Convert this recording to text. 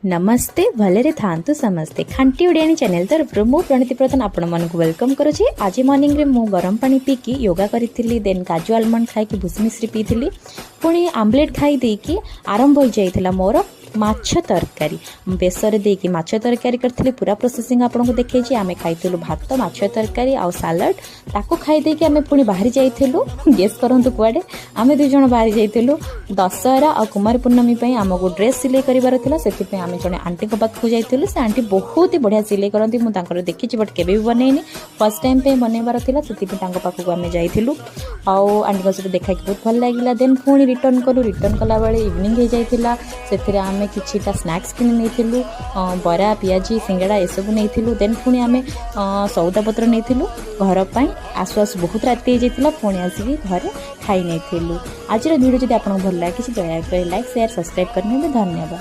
ନମସ୍ତେ, ଭଲରେ ଥାଆନ୍ତୁ ସମସ୍ତେ। ଖାଣ୍ଟି ଓଡ଼ିଆଣୀ ଚ୍ୟାନେଲ ତରଫରୁ ମୁଁ ପ୍ରଣୀତି ପ୍ରଧାନ ଆପଣମାନଙ୍କୁ welcome କରୁଛି। ଆଜି ମର୍ଣ୍ଣିଂରେ ମୁଁ ଗରମ ପାଣି ପିଇକି ୟୋଗା କରିଥିଲି, ଦେନ୍ କାଜୁ ଆଲମଣ୍ଡ ଖାଇକି ଭୁସି ମିଶ୍ରି ପିଇଥିଲି। ପୁଣି ଆମ୍ଲେଟ୍ ଖାଇ ଦେଇକି ଆରମ୍ଭ ହୋଇଯାଇଥିଲା ମୋର ମାଛ ତରକାରୀ। ବେସର ଦେଇକି ମାଛ ତରକାରୀ କରିଥିଲି। ପୁରା ପ୍ରୋସେସିଂ ଆପଣଙ୍କୁ ଦେଖେଇଛି। ଆମେ ଖାଇଥିଲୁ ଭାତ, ମାଛ ତରକାରୀ ଆଉ ସାଲାଡ଼। ତାକୁ ଖାଇ ଦେଇକି ଆମେ ପୁଣି ବାହାରି ଯାଇଥିଲୁ। ଗେସ୍ କରନ୍ତୁ କୁଆଡ଼େ ଆମେ 2 ଜଣ ବାହାରି ଯାଇଥିଲୁ? ଦଶହରା ଆଉ କୁମାର ପୂର୍ଣ୍ଣମୀ ପାଇଁ ଆମକୁ ଡ୍ରେସ୍ ସିଲେଇ କରିବାର ଥିଲା। ସେଥିପାଇଁ ଆମେ ଜଣେ ଆଣ୍ଟିଙ୍କ ପାଖକୁ ଯାଇଥିଲୁ। ସେ ଆଣ୍ଟି ବହୁତ ହି ବଢ଼ିଆ ସିଲେଇ କରନ୍ତି। ମୁଁ ତାଙ୍କର ଦେଖିଛି, ବଟ୍ କେବେ ବି ବନେଇନି। ଫାର୍ଷ୍ଟ ଟାଇମ୍ ପାଇଁ ବନେଇବାର ଥିଲା, ସେଥିପାଇଁ ତାଙ୍କ ପାଖକୁ ଆମେ ଯାଇଥିଲୁ। ଆଉ ଆଣ୍ଟିଙ୍କ ସହିତ ଦେଖାଇକି ବହୁତ ଭଲ ଲାଗିଲା। ଦେନ୍ ପୁଣି ରିଟର୍ନ କଲୁ। ରିଟର୍ନ କଲାବେଳେ ଇଭିନିଂ ହେଇଯାଇଥିଲା। ସେଥିରେ ଆମେ କିଛିଟା ସ୍ନାକ୍ସ କିଣି ନେଇଥିଲୁ, ବରା, ପିଆଜି, ସିଙ୍ଗଡ଼ା ଏସବୁ ନେଇଥିଲୁ। ଦେନ୍ ପୁଣି ଆମେ ସଉଦାପତ୍ର ନେଇଥିଲୁ ଘର ପାଇଁ। ଆସୁ ଆସୁ ବହୁତ ରାତି ହେଇଯାଇଥିଲା। ପୁଣି ଆସିକି ଘରେ ଖାଇ ନେଇଥିଲୁ। ଆଜିର ଭିଡ଼ିଓ ଯଦି ଆପଣଙ୍କୁ ଭଲ ଲାଗିଛି, ଦୟାକରି ଲାଇକ୍, ସେୟାର, ସବସ୍କ୍ରାଇବ୍ କରିନେବେ। ଧନ୍ୟବାଦ।